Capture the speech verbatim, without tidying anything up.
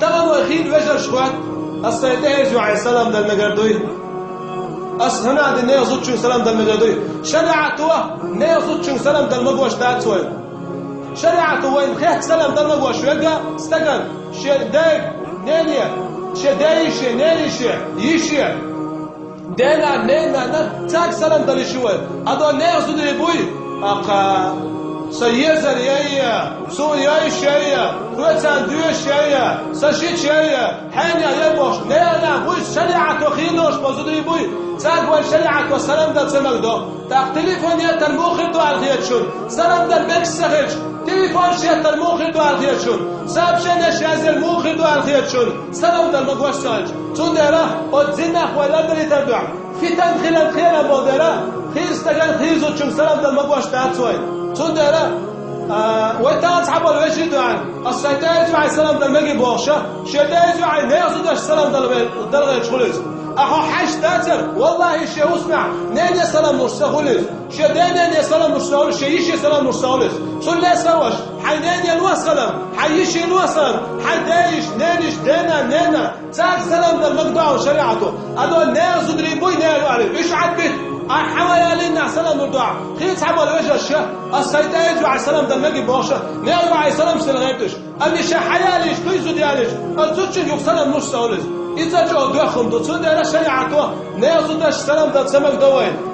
Тахана вай хийла вежарш хетта, ас сайн тӀехьа ваьлча салам дала мегар дуй? Ас хӀана ди нехан зудчуьнга салам дала мегар дуй? ШариӀато нехан зудчуьнга салам дала магош дац вайна. ШариӀато вайна хетта салам дала магош верг стагана, шен даьга, нене, шен даь-йише, нена-йише, йише, дена, нена, царга салам дала йиш ю вайна. Ада нехан зударий буй? Аха, са езар яй, суна йиша яй, хьоьца доьшуш яй, са шича яй, хьенех яй бохуш, нехан буй, шариӀато хийла йолуш болу зударий буй? Царга вайна шариӀато салам дала ца магадо. ТӀаккха телефон еттар муха хир ду аьлла хета шуна? Салам дала мегаш ца хилча, телефонаш еттар муха хир ду аьлла хета шуна? Сообщенеш язъяр муха хир ду аьлла хета шуна? Салам дала магош ца хилча. Цундела оцу зинах вай лардалийтар дуьхьа, фитан хилар кхерам болу дела, хийла стагана хийла зудчуьнга салам дала магош дац вайна. Цундела, а, вай тахана цхьаболу вежарий дуьхьа, ас сайн тӀехьа ваьлча салам дала мегий бохуш, шен тӀехьа ваьлча нехан зудчуьнга салам дала ве-, дала гӀерташ хуьлу иза. Ахьа хьаьжча дацара, валлахӀи, шен хӀусамехь нене салам луш ца хуьлу иза. Шен даь-нене салам луш ца хуьлу, шен йише салам луш ца хуьлу иза. Цундела, сан ваша, хьайн нене ло салам, хьайн йише ло салам, хьайн даь-йиша, ненан йиша, дена, нена, царга салам дала магадо шариӀато. Ада нехан зударий буй, нехан аьлла, уьш Ӏад бита. Ахьа хьан ваьллий нах салам лур ду ахьа? Хийла цхьаболу вежарша, ас сайн тӀехьа ваьлча салам дала мегий бохуш, нехан ваьлча салам дала гӀерташ. Амма ша хьан ялийча, дуй зуда ялийча, ас зудчуьнга юха салам луш ца хуьлу иза. Иза чӀогӀа доьхна хӀума ду, цундела шариӀато нехан зудчуьнга салам дала ца магадо вайна.